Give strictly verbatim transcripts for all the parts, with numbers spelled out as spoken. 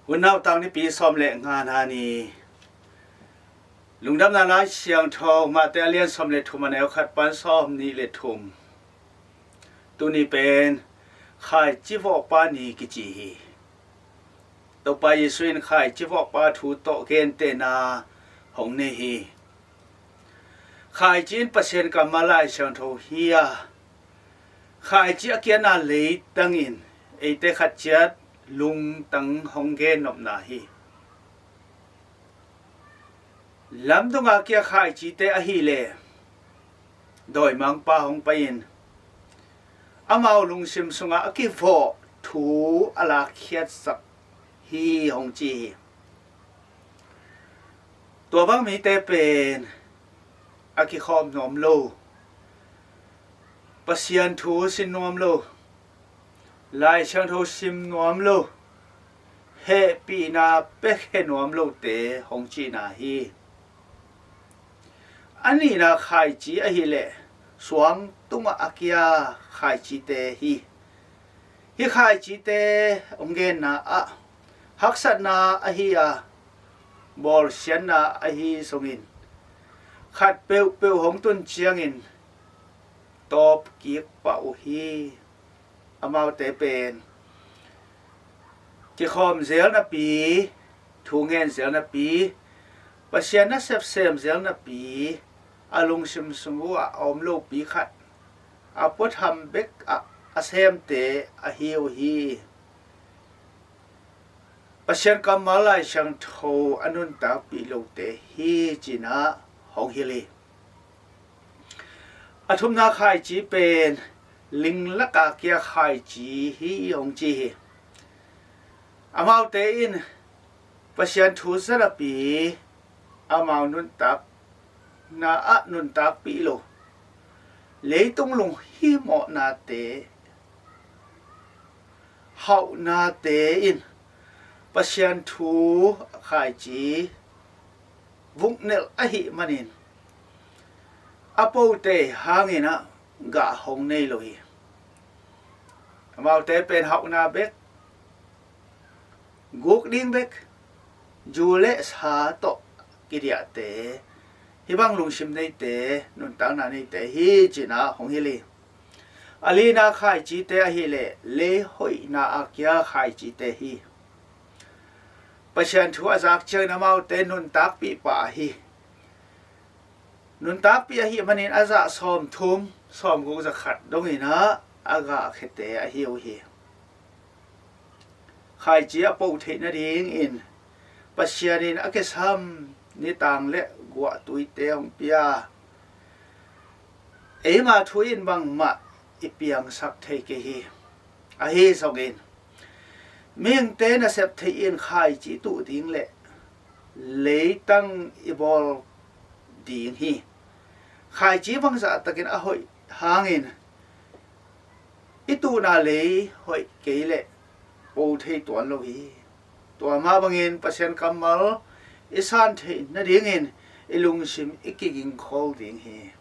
Hun nautang nipi sawm le nga na ni. Lungdamna Lai Siangtho Mate a lian sawm le thum, a neu khat pan sawm nih le thum. Tuni pen Khaici Vawhpa ni kici hi. Topa Jesu in Khaici Vawhpa thu tawh gentehna hong nei hi. Khaici in Pasian kammal Lai Siangtho hi a, Khaici a kiatna leitang in eite khat ciat lungtang hong gennopna hi. Lamdunga kia khaicite ahileh dawimangpa hong pai-in amau lungsim sungah a kivawh thu a lakkhiatsak hi hong ci hi. Tua bang mite pen a kikhawm nuam lo, Pasian thu sin nuam lo, Lai Siangtho sim nuam lo, hehpihna pekhe nuam lote hong cihna hi. A nihna khaici ahileh suang tungah a kia khaicite hi. Hih khaicite hong genna ah haksatna ahi a, bawlsiatna ahi sungin khat peuhpeuh hong tun ciangin tawp kik pah uh hi. Amaute pen kikhawm zel napi, thu ngen zel napi, Pasian nasep sem zel napi, a lungsim sung uh ah a om lopi khat a puatham bek ah a semte ahi uh hi. Pasian kammal Lai Siangtho a nuntakpih lote hi cinah hong hilh hi. A thumna khaici pen linglaka kia khaici hi hong ci hi. Amaute in Pasian thu zanapi amau nuntakna ah nuntakpih lo, leitung lunghihmawhnate, hauhnate in Pasian thu khaici vuknelh ahih manin a pote hangin ah gah hong nei lo hi. Amaute pen hauhna bek, guk ding bek, zu le sa tawh kidiahte, hih bang lungsim neite, nuntakna neite hi cinah hong hilh hi. A lina khaicite ahileh lei hoihna a kia khaicite hi. Pasian thu a zak ciangin amaute nuntakpih pah hi. Nuntakpih ahih manin a zah sawmthum, sawmguk, zakhat dongin ah a gahkhiate ahi uh hi. Khaici a poh theih nadingin Pasian in a kisam nitang le guahtuite hong pia. Eima thu in bangmah i piangsak thei kei hi. Ahi zongin mihingte nasep theih in khaici tuh ding le leitang i bawl ding hi. Khaici bangzah takin a hoih hangin i tuhna lei hoih kei leh po thei tuan lo hi. Tua mah bangin Pasian kammal i san theih nadingin i lungsim i kigingkhol ding hi.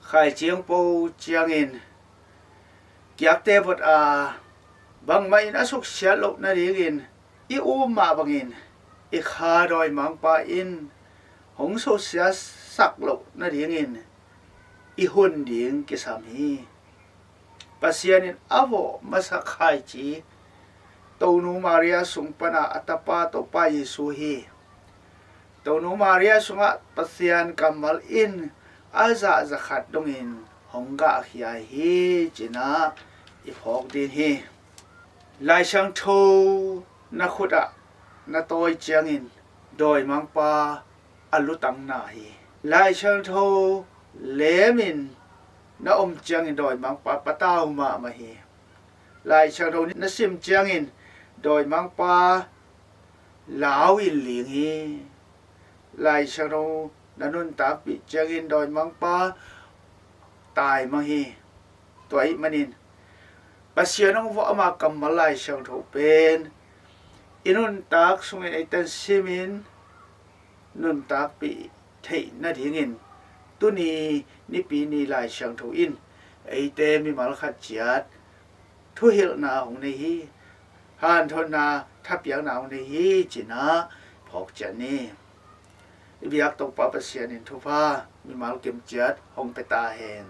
Khaici hong po ciangin kiakte vot a, bangmah in a suksiat loh nadingin i um mah bangin i kha dawimangpa in hong suksiatsak loh nadingin i hun ding kisam hi. Pasian in a vawh masa khaici Tonu Maria sung pana a tapa Topa Jesu hi. Tonu Maria sungah Pasian kammal in a zah zakhat dongin hong gahkhia hi cinah i phawk ding hi. Lai Siangtho na khutah na tawi ciangin dawimangpa a lutang na hi. Lai Siangtho lemin na om ciangin dawimangpa patau mahmah hi. Lai Siangtho na sim ciangin dawimangpa lau in ling hi. Lai Siangtho na nuntakpih ciangin dawimangpa taimang hi. Tua ahih manin Pasian hong vawh ama kammal Lai Siangtho pen i nuntak sungin eiten simin nuntakpih theih nadingin tuni nipi ni Lai Siangtho in eite mimal khat ciat thuhilhna hong nei hi. hanthotna thapiakna hong nei hi ci-in ah phawk ciat ni. I biak Topa Pasian in thupha mimal kimciat hong pia ta hen.